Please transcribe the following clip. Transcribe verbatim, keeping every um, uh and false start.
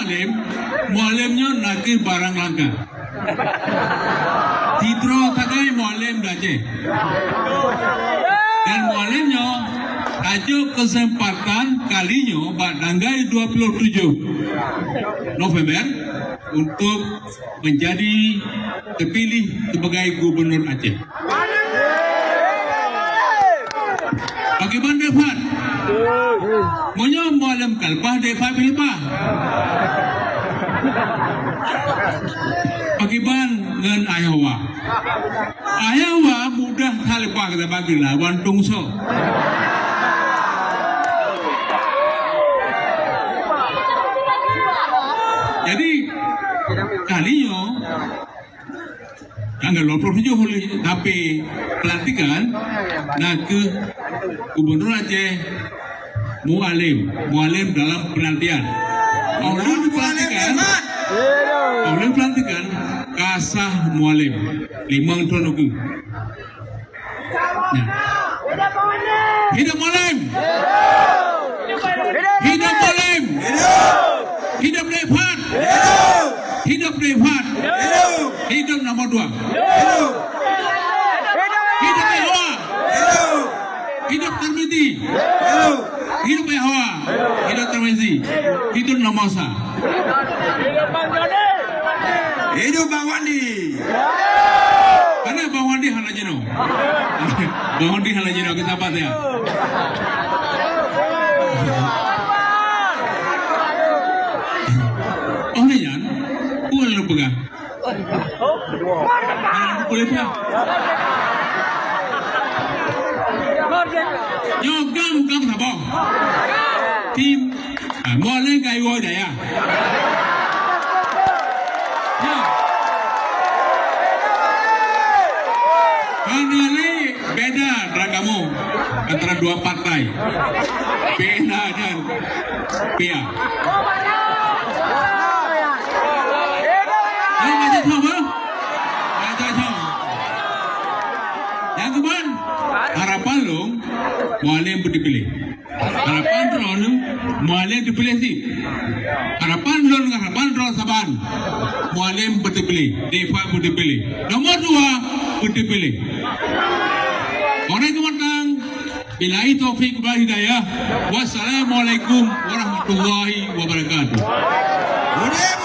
Mualem, Mualem nyoe nakeuh barang langka. Sidroe sagai Mualem di Aceh. Dan Mualem nyoe tajok keuseumpatan kali nyoe bak tanggai dua puluh tujoh November untuk menjadi terpilih sebagai Gubernur Aceh. Pakriban Dek Fad? Meunyoe Mualem ka leupah, Dek Fad pih leupah. Pakriban ngon Ayah Wa? Ayah Wa mudah that leupah, gata bagi lawan tungso. Jadi, kali nyoe, tanggal dua puluh tujoh, tapi pelantikan nakeuh Gubernur Aceh Mualem, Mualem dalam penantian. Mualem pelantikan, Mualem pelantikan ka sah Mualem limong thon ukeue. Ya. Hidup Mualem! Hidup Mualem! Hidup Dek Fad! Hidup Dek Fad! Hidup nomor dua! Hidup Ayah Wa! Hidup Tarmizi! Hidup Ayah Wa! Hidup Tarmizi! Hidup nomor sa! Hidup Bang Wandi! Karena Bang Wandi hana jinoe. Bang Wandi hana jinoe, kita sabar ya. Oh, ni nyan, bukan lu pegang. Boleh pegang. Nyoe GAM, GAM saboh. Tim, ah, Mualem ka iwoe dayah. Ya. Hana lé beda antara kamoe, antara dua partai, P N A dan P A. Hai, macam sama? Macam sama. Nyang keubah, harapan lôn, Mualem beuteupiléh. Harapan droeneuh, Mualem teupiléh cit. Harapan lôn ngon harapan droe saban, Mualem beuteupiléh, Dek Fad beuteupiléh. Nomor dua, beuteupiléh. Orang keumatang, billahi taufik wal hidayah. Wassalamualaikum warahmatullahi wabarakatuh. Udép